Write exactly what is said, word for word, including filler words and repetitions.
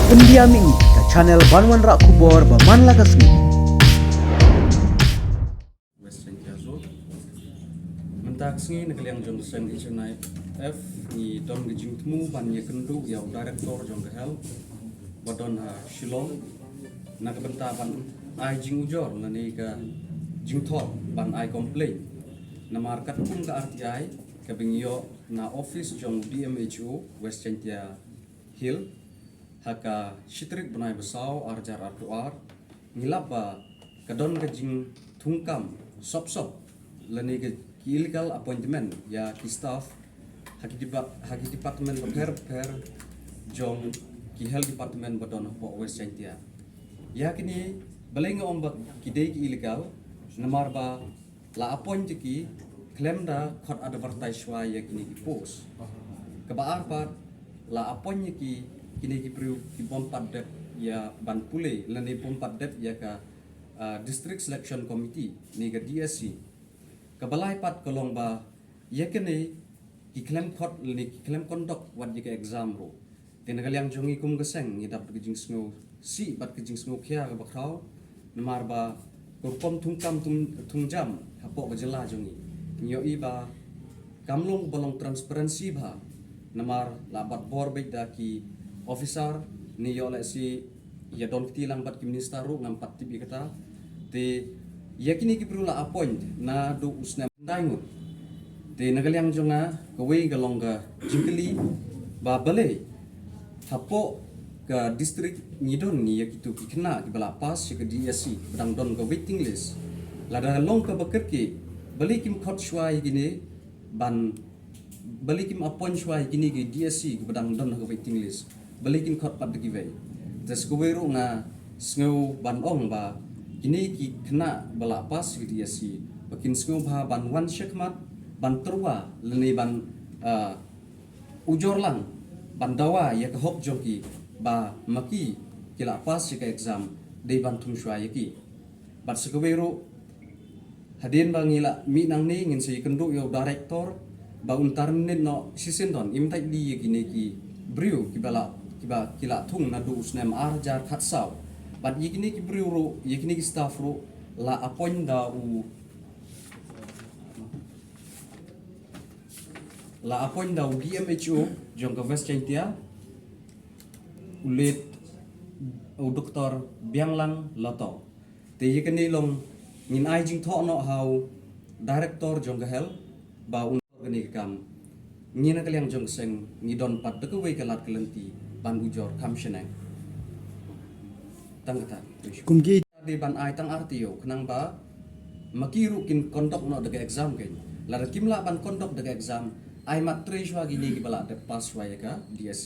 Pyndiam ïa ka channel ban wanrah khubor ba man la ka sngi. West Jaintia Hills. Mynta ka sngi na ka liang jong ka seng H N I F ngi don ka jingthmu ban ïakynduh ïa u director jong ka health ba don ha Shillong na ka bynta ban ai jingujor lane ka jingthoh ban ai complaint. Namar katkum ka R T I kaba ngi ïoh na office jong D M H O West Jaintia Hills ha ka shi tarik bnai ba saw ar hajar arphew ar, ngi lap ba ka don ka jingthungkam sop sop lane ka ki illegal appointment ïa ki staff ha ki depa-, ha ki department bapher bapher jong ki health department ba don hapoh West Jaintia. Ïa kine balei nga ong ba ki dei ki illegal, namar ba la appoint ïa ki khlem da khot advertise shuwa ïa kine ki post. Kaba ar pat, la appoint ïa ki, kine ki briew kibym pat dep ïa ban pule lane bym pat dep ïa ka, ah, District Selection Committee ne ka D S C. Kaba lai pat ka long ba ïa kine ki khlem khot lane ki khlem conduct wat ïa ka exam ruh. Te na ka liang jong ngi kum ka seng ngi dap da ka jingsngewsih bad ka jingsngewkhia kaba khraw, namar ba ka rukom thungkam thung, thungjam hapoh ka jylla jong ngi, ngi ïohi ba kam long ba long transparency bha. Namar la bat bor beit da ki officer, ngi ïoh lehse ïa don kti lang bad ki minister ruh, ngam pat tip ïa kata. Te ïa kine ki briew la appoint naduh u snem dai ngut. Te na ka liang jong nga, kawei ka long ka jingkylli ba balei hapoh ka district ngi don ngi ïa kitu ki khynnah kiba la pass sha ka D S C ba dang don ka waiting list. Lada long kaba kyrkieh, balei kim khot shuwa ïa kine ban, balei kim appoint shuwa ïa kine ki D S C kiba dang don ha ka waiting list? Balei kin khot pat da kiwei? Te sa kawei ruh nga sngew ban ong ba kine ki khynnah ba la pass sha ka D S C ba kin sngewbha ban wan shakhmat ban tyrwa lane ban, ah, ujor lang ban dawa ïa ka hok jong ki ba ma ki ki la pass sha ka exam, dei ban thung shuwa ïa ki. Bad sa kawei ruh, hadien ba ngi la mih nangne ngin sa ïakynduh ïa u director ba un tar mynnin noh shisien don, im thait li ïa kine ki briew kiba la, kiba ki la thung naduh u snem ar hajar khatsaw. Bad ïa kine ki briew ruh, ïa kine ki staff ruh la appoint da u, la appoint da u D M H O jong ka West Jaintia, u late u Doctor Bianglang Lato. Te ïa kane long ngin ai jingthoh noh ha u director jong ka health ba un kane ka kam. Ngi na ka liang jong ka seng ngi don pat da kawei ka lad ka lynti ban ujor kham shaneng. Tang kata. Kum ki dei ban ai tang R T O khnang ba ma ki ruh kin conduct noh da ka exam kein. Lada kim lah ban conduct da ka exam, ai mat trei shuwa kine kiba la dep pass shuwa ïa ka D S C.